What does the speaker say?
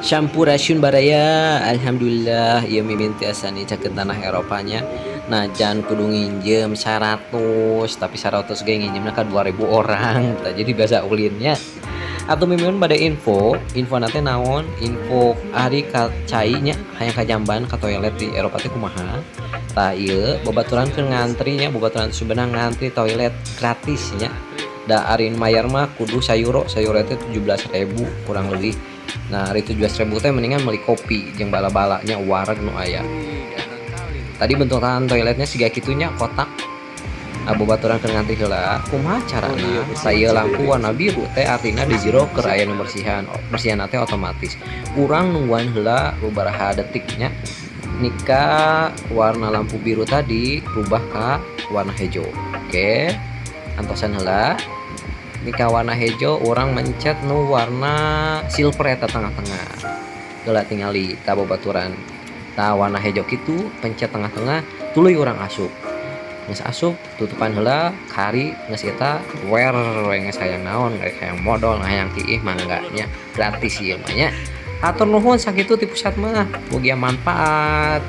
Sampurasun, baraya. Alhamdulillah ieu Mimin tiasa nincakkeun tanah Eropanya. Najan kudu nginjem 100, tapi 100 ge nginjemna ka 2000 orang. Tah, jadi biasa ulinnya. Atau Mimin pada info, info nanti naon, info ari ka cai nya, hayang ka jamban, ka toilet di Eropa teh kumaha. Tah, ieu babaturan keur ngantri nya, babaturan sebenarnya ngantri toilet gratis nya. Da ari mayar mah kudu saeuro, saeuro teh 17.000 kurang lebih. Nah, ari 17.000 teh mendingan beli kopi jeung bala-balanya wareg nu aya. Tadi bentukan toiletnya siga kitunya, kotak. Nah, babaturan keur ngantri heula, kumaha carana? Saya lampu warna biru teh artinya di jero keur aya nu bersihan. Bersihan teh otomatis. Urang nungguan heula beberapa detiknya. Nika warna lampu biru tadi rubah ke warna hijau. Oke. Antosan heula. Nika warna hijau, urang mencet nu warna silver eta tengah-tengah. Heula tingali tah, babaturan. Tah, warna hijau kitu, pencet tengah-tengah, tuluy urang asup. Geus asup, tutupan heula, kari geus eta wer we, geus hayang naon, rek hayang modol, hayang kiih, mangga nya, gratis ieu mah nya. Hatur nuhun, sakitu ti pusat mah, mugia manfaat.